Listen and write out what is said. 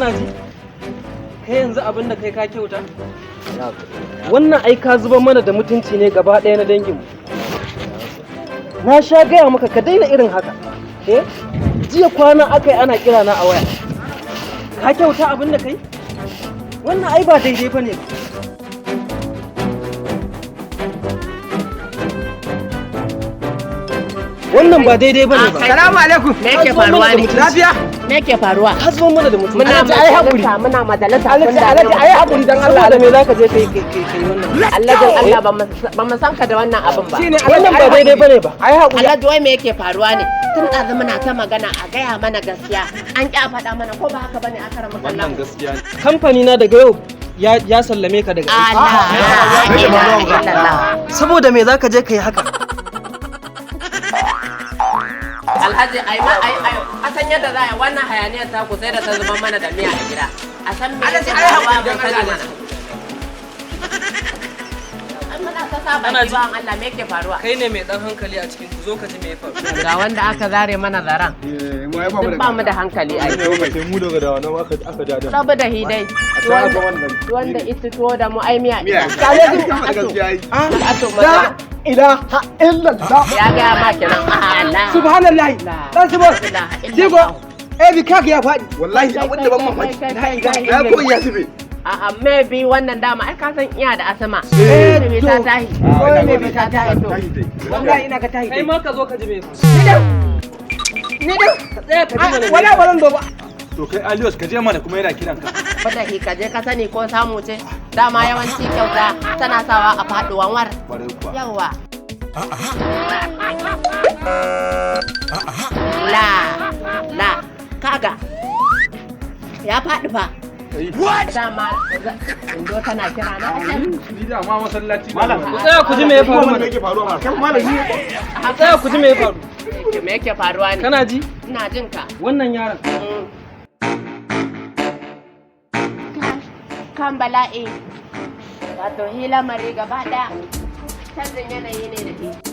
Kana ji? Kai yanzu abin da kai ka kyauta? Wannan ai ka zuba mana da mutunci ne gaba ɗaya na danginmu. Na sha gaya maka ka daina irin haka. Eh? Jiya kwana aka yi ana kira na a waya. Ka kyauta abin da kai? Wannan ai ba daidai ba ne. Wannan ba daidai ba ne ba. Salamu alaikum. Me yake faruwa ne? Lafiya? Me yake faruwa? Ka zuba mana da mutunci. Muna Alhaji, ayi haƙuri. majalisa, muna majalisa. Alhaji, kun dame Alhaji, mu. ayi haƙuri dan Allah. Saboda me za ka je kai kai kai wannan? Alhajin Allah ba mu san ka da wannan abin ba. Shine Wannan ba daidai ba ne ba. Ayi haƙuri. Alhaji, wai me yake faruwa ne? Tun ɗazu muna ta magana a gaya mana gaskiya. An ƙi a faɗa mana, ko ba haka bane aka rama Wannan gaskiya ne. Kamfani na daga yau ya sallame ka daga aiki. Allah, la ilaha illallah. Saboda me za ka je kai haka? Alhaji, ai ma ai ai a san yadda za a yi wannan hayaniyar ta ku sai da ta zuba mana da miya a gida. A san me Alhaji, yake ayi faruwa haƙuri mun dan sani Allah. mana. An muna ta sa Ana baki ji. ba Allah, me yake faruwa? Kai ne mai dan hankali a cikin ku, zo ka ji me ya faru. Ga wanda aka zare mana zaren. Duk ba mu da hankali ai. Sai mu daga da wannan aka da da. Rabu da hidai. Wanda ita tuwo da mu ai miya ita. Ato La maza. ilaha illallah. Ya gaya ma kenan. Allah. Subhanallahi. Dan subhan. La ilaha Jigo. Eh, bi kaka ya faɗi. Wallahi abin da ban mamaki. Kai, kai, kai, Na koyi ya zube. A'a, maybe wannan dama ai ka san iya da asama. Eh, Maybe to. ta tahi. Maybe ta tahi to. Wallahi ina ka tahi. Kai ma ka zo ka ji me ya faru. Ni dai. Ka tsaya ka ji mana. Wala ba zan zo ba. To kai Alios, ka je mana, kuma yana kiran ka. Fadahi, ka je ka sani ko samu ce. Dama yawanci kyauta tana sawa a faɗuwan war. Kwarai kuwa. Yawwa. La la kaga ya faɗi fa. Dama Indo tana kira na. Ni da ma masallaci. Malam. Ku tsaya ku ji me ya faru mana. Yake faruwa ma? Kai malam ni. Ku tsaya ku ji me ya faru. Me yake faruwa ne? Kana ji? Ina jin ka. Wannan yaron Kan bala'i. Wato hilamari gaba ɗaya. Canjin yanayi ne da shi.